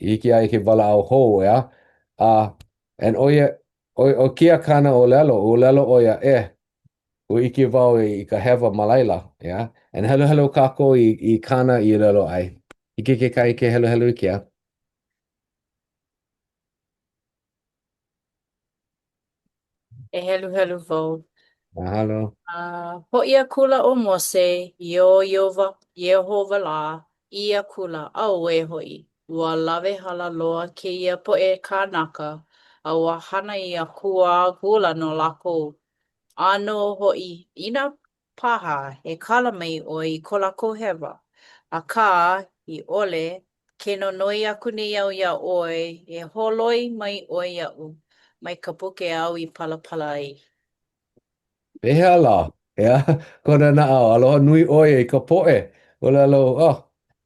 i hiki ai ke walaʻau hou, ʻeā? A, and ʻo ia, ʻo, ʻo kēia kāna ʻōlelo, ʻōlelo ʻo ia, e, ua ʻike wau i ka hewa ma laila, ʻeā? And heluhelu kākou i, i kāna i ʻōlelo ai. Hiki kekahi ke heluhelu i kēia. E heluhelu wau. Mahalo. A hoʻi akula ʻo Mose i o Iēhova lā, ʻī akula, Auē hoʻi, ua lawehala loa kēia poʻe kānaka, a ua hana i akua gula no lākou. ʻĀnō hoʻi, inā paha e kala mai ʻoe i ko lākou hewa, akā, i ʻole, ke nonoi aku nei au iā ʻoe, e holoi mai ʻoe iaʻu mai ka buke āu i palapala ai. Pehea lā, ʻeā, kona naʻau, aloha nui ʻo ia i ka poʻe, ʻōlelo, oh,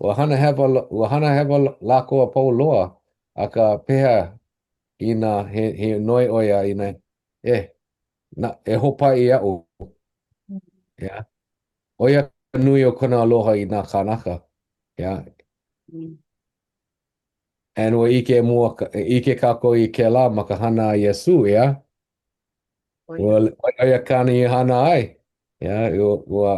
ua hana hewa, ua hana hewa lākou a pau loa, akā, pehea inā he, he noi ʻo ia inā, e, na, e hoʻopaʻi iaʻu. ʻEā. ʻO ia ka nui o kona aloha i nā kānaka. ʻEā. And ua ʻike mua, ʻike kākou i kēlā ma ka hana a Iesū, ʻeā? Ua, ʻo ia kāna i hana ai. ʻEā, ua, ua,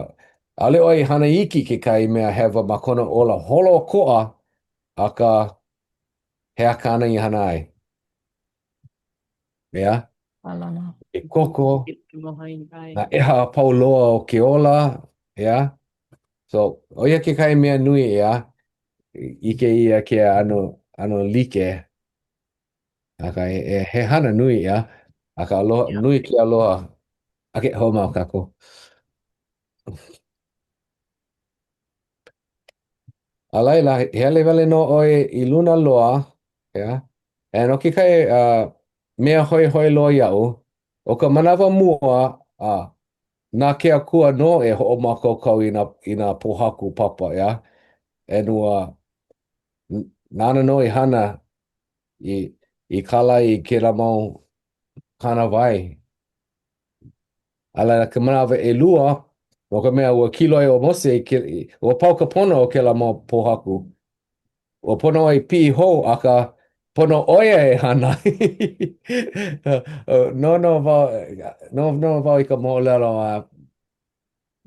ʻaʻole ʻo ia i hana iki kekahi mea hewa ma kona ola holoʻokoʻa, akā, he aha kāna i hana ai? ʻEā? Ke koko, nā ʻeha a pau loa o ke ola, ʻeā? So, ʻo ia kekahi mea nui, ʻeā? ʻIke ʻia ke ʻano, ʻano like. Akā, he, he hana nui, ʻeā? Akā, aloha, nui ke aloha. Okay, hoʻomau kākou. A laila, hele wale nō ʻoe i luna loa, ʻeā? And ʻo kekahi uh, mea hoihoi loa iaʻu, ʻo ka manawa mua, uh, na ke Akua nō e hoʻomākaukau i nā, i nā pōhaku papa, ʻeā? And ua, nāna nō i hana i, i kālai i kēlā mau kānāwai. A laila ka manawa ʻelua, no ka mea, ua kiloi ʻo Mose i ke, ua pau ka pono o kēlā mau pōhaku. Ua pono ai piʻi hou, akā, pono ʻo ia e hana. Noʻonoʻo wau, noʻonoʻo wau i ka moʻolelo a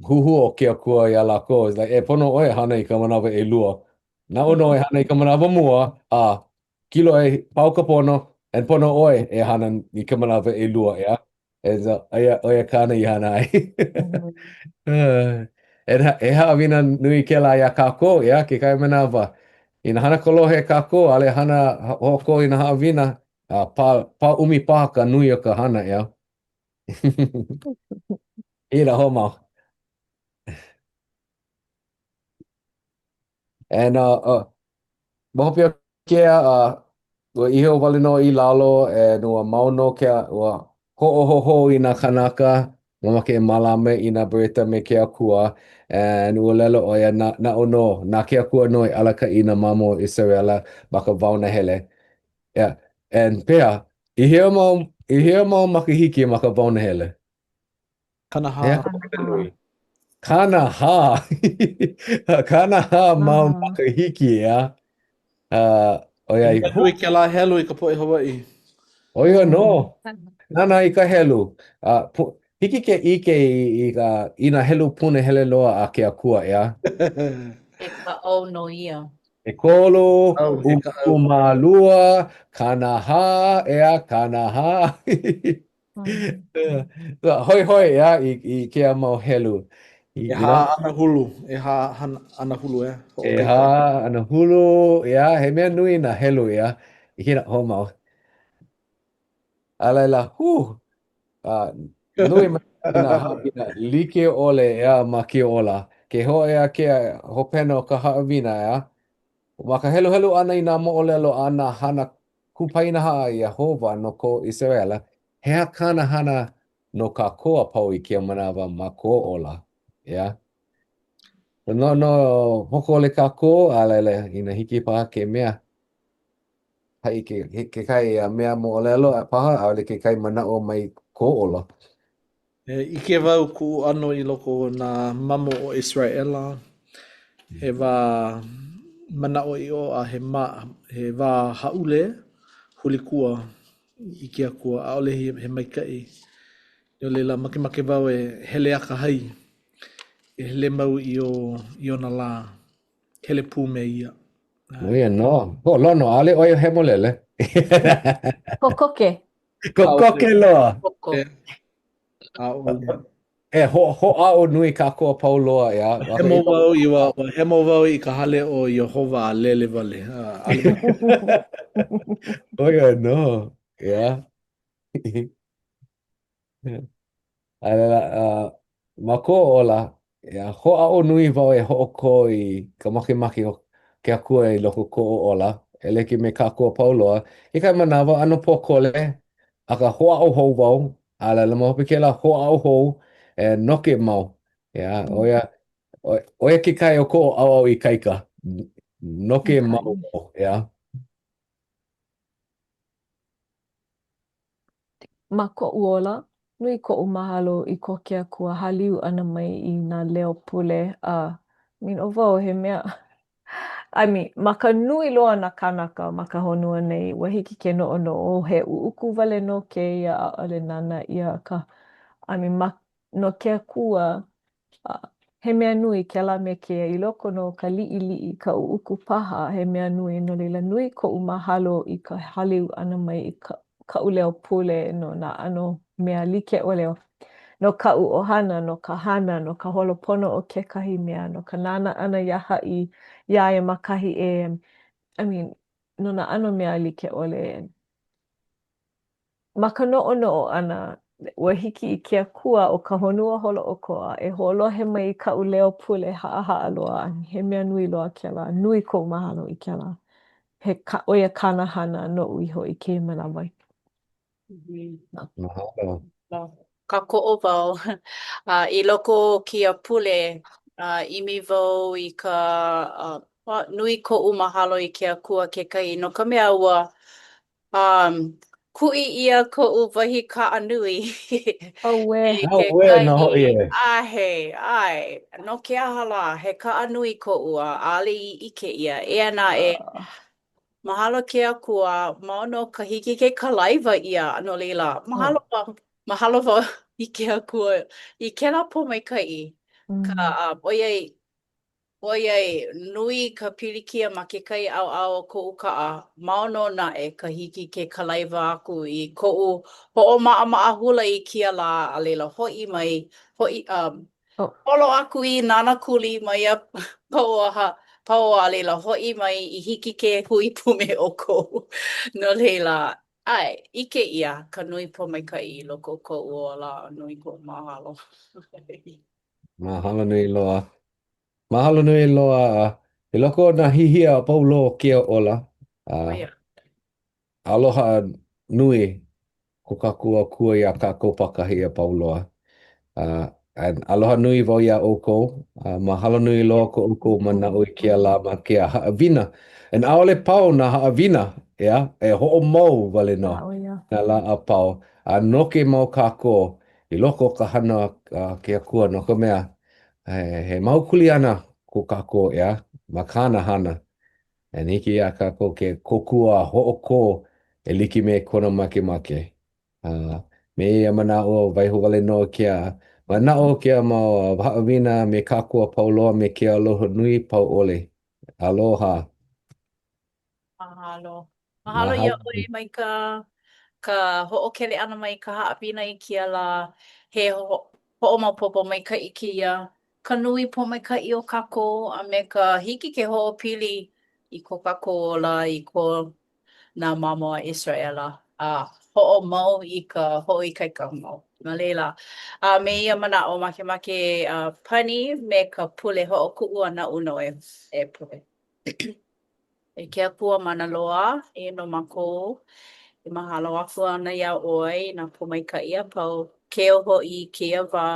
huhū o ke Akua iā lākou. It's like, e pono ʻoe e hana i ka manawa ʻelua. Naʻu nō e hana i ka manawa mua, a kiloi, pau ka pono, and pono ʻoe e hana i ka manawa ʻelua, ʻeā? And so, ʻo ia, ʻo ia kāna i hana ai. And he haʻawina nui kēlā iā kākou, ʻeā, kekahi manawa, inā hana kolohe kākou, ʻaʻole hana hoʻokō i nā haʻawina. A pā, pāʻumi paha ka nui o ka hana, ʻeā. Ina, hoʻomau. And uh, uh, ma hope o kēia, uh, ua iho wale nō i lalo, and ua mau nō ke, ua hoʻohōhō i nā kānaka, mamake e mālama i nā berita me ke Akua, and ua ʻōlelo ʻo ia, na, naʻu nō, na ke Akua nō e alakaʻi i nā mamo o ʻIseraʻela ma ka wao nahele. Yeah. And pehea, i hea mau, i hea mau makahiki ma ka wao nahele? 40. He aha ka nui? 40. 40 mau makahiki, ʻeā. Uh, ʻoiai, He mea nui kēlā helu i ka poʻe Hawaiʻi. ʻO ia nō. Nānā i ka helu. Uh, pu, hiki ke ʻike i, i, ka, i nā helu punahele loa a ke Akua, ʻeā? He kaʻau nō ia. ʻEkolu, Au, he kaʻau. 12, 40, ʻeā, 40. Hoihoi, ʻeā, i, i kēia mau helu. I, ʻEhā anahulu, ʻehā anahulu, ʻeā. ʻEhā anahulu, ʻeā, he mea nui nā helu, ʻeā. I kēlā hoʻomau. A laila, hū, uh, nui mai nā haʻawina like ʻole, ʻeā, ma ke ola. Ke hōʻea ke hopena o ka haʻawina, ʻeā. Ma ka heluhelu ʻana i nā moʻolelo a nā hana kupaianaha a Iēhova no ko ʻIseraʻela, he aha kāna hana no kākou a pau i kēia manawa ma kō ola, ʻeā? Noʻonoʻo pōkole kākou, a laila, inā hiki paha ke mea, haʻi ke, kekahi mea moʻolelo a paha, ʻaʻole kekahi manaʻo mai kō ola. E ʻike wau kuʻu ʻano i loko o nā mamo o ʻIseraʻela, he wā manaʻoʻiʻo a he ma he wā hāʻule hulikua i ke Akua, ʻaʻole he, he maikaʻi. No laila, makemake wau e hele akahai, e hele mau i o i ona lā, hele pū me ia. ʻO ia nō. Ho, Lono, ʻaʻole ʻoe hemolele. Kokoke. Kokoke loa. Kokoke. ʻAʻole. E, ho, hoʻāʻo nui kākou a pau loa, ʻeā. Hemo wau i ua, ua hemo wau i ka hale o Iēhova a lele wale. ʻAʻole. ʻO ia nō, ʻeā. A laila, uh, ma kō ola, ʻeā, hoʻāʻo nui wau e hoʻokō i ka makemake o ke Akua i loko o koʻu ola, e like me kākou a pau loa. Kekahi manawa, ʻano pōkole, akā hoʻāʻo hou wau, a laila ma hope kēlā hoʻāʻo hou, e noke mau. ʻEā, ʻo ia, ʻo ia kekahi o koʻu ʻaoʻao ikaika. Noke mau wau, ʻeā. Ma koʻu ola, nui koʻu mahalo i ko ke Akua hāliu ʻana mai i nā leo pule a I mean, ʻo wau he mea I mean, ma ka nui loa nā kānaka ma ka honua nei, ua hiki ke noʻonoʻo he ʻuʻuku wale nō kēia, ʻaʻole nānā ʻia akā I mean, ma no ke Akua, he mea nui kēlā me kēia i loko nō ka liʻiliʻi, ka ʻuʻuku paha, he mea nui, no laila nui koʻu mahalo i ka hāliu ʻana mai i ka, kaʻu leo pule no nā ʻano mea like ʻole no kaʻu ʻohana, no ka hana, no ka holo pono o kekahi mea, no ka nānā ʻana iā haʻi, iā ia ma kahi ʻē, I mean, no nā ʻano mea like ʻole. Ma ka noʻonoʻo ʻana, ua hiki i ke Akua o ka honua holoʻokoʻa e hoʻolohe mai i kaʻu leo pule haʻahaʻa loa, he mea nui loa kēlā. Nui koʻu mahalo i kēlā. He ka, ʻo ia kāna hana noʻu iho i kēia manawa. Mahalo. Kākoʻo wau. A i loko o kēia pule, a ʻimi wau i ka, a, nui koʻu mahalo i ke Akua kekahi, no ka mea, ua Um, kuʻi ʻia koʻu wahi kaʻa nui Auē. e Auē nō hoʻi kekahi e. ahe, ʻae, no ke aha lā, he kaʻa nui koʻu a ʻaʻole i ʻike ʻia. Eia naʻe, mahalo ke Akua, mau nō ka hiki ke kalaiwa ʻia, no laila, mahalo wau, mahalo wau i ke Akua i kēlā pōmaikaʻi, ka, um, ʻoiai, ʻOiai nui ka pilikia ma kekahi ʻaoʻao o koʻu kaʻa, mau nō naʻe ka hiki ke kalaiwa aku i koʻu hoʻomaʻamaʻa hula i kēia lā, a laila hoʻi mai, hoʻi, um, holo aku i Nānākuli ma ia pauaha, pau a laila hoʻi mai i hiki ke hui pū me ʻoukou. No laila. ʻAe, ʻike ʻia ka nui pōmaikaʻi i loko o koʻu ola a nui koʻu mahalo. Mahalo nui loa. Mahalo nui loa i loko o nā hihia a pau loa o kēia ola. ʻO ia. Aloha nui ko kākou Akua iā kākou pākahi a pau loa. Uh, and aloha nui wau iā ʻoukou. Uh, mahalo nui loa ko ʻoukou manaʻo i kēia lā ma kēia haʻawina. And ʻaʻole pau nā haʻawina, ʻeā, e hoʻomau wale nō nā lā a pau. A noke mau kākou i loko o ka hana a ke Akua no ka mea, he, he mau kuleana ko kākou, ʻeā, ma kāna hana. And hiki iā kākou ke kōkua a hoʻokō e like me kona makemake. A me ia manaʻo, waiho wale nō kēia manaʻo, kēia mau haʻawina me kākou a pau loa me ke aloha nui pau ʻole. Aloha. Mahalo. Mahalo iā ʻoe Maika ka hoʻokele ʻana mai i ka haʻawina i kēia lā. He hoʻomaopopo maikaʻi kēia ka nui pōmaikaʻi o kākou a me ka hiki ke hoʻopili i ko kākou ola i ko nā mamo a ʻIseraʻela a hoʻomau i ka hoʻoikaika mau. No laila, a me ia manaʻo, makemake a pani me ka pule hoʻokuʻu a naʻu nō e, e pule. E ke Akua mana loa, eia nō mākou e mahalo aku ana iā ʻoe i nā pōmaikaʻi a pau, keu hoʻi i kēia wā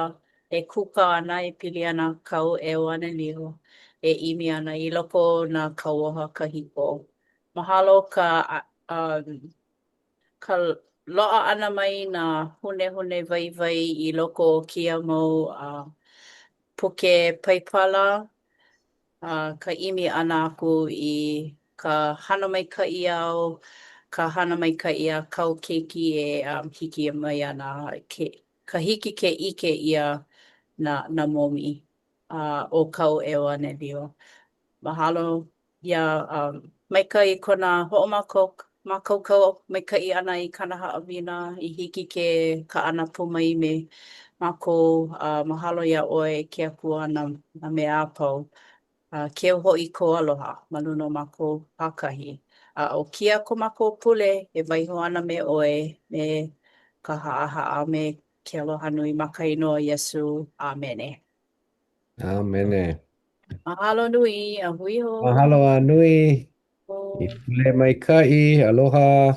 e kūkā ana e pili ana kāu ʻeuanelio e ʻimi ana i loko o nā kauoha kahiko. Mahalo ka um, ka loaʻa ʻana mai nā hunehune waiwai i loko o kēia mau uh, puke Paipala a ka ʻimi ʻana aku i ka hana maikaʻi āu, ka hana maikaʻi a kāu keiki e um, hiki mai ana, ke, ka hiki ke ʻike ʻia nā, nā momi uh, o kāu ʻeuanelio. Mahalo iā um, Maika i kona hoʻomākaukau maikaʻi ʻana i kāna haʻawina i hiki ke kaʻana pū mai me mākou. A mahalo iā ʻoe e ke Akua nā, nā mea a pau. A keu hoʻi kou aloha ma luna o mākou pākahi. A ʻo kēia ko mākou pule e waiho ana me ʻoe me ka haʻahaʻa me ke aloha nui ma ka inoa o Iesū. ʻĀmene. ʻĀmene. Mahalo nui, a hui hou. Mahalo a nui. I pule maikaʻi. Aloha.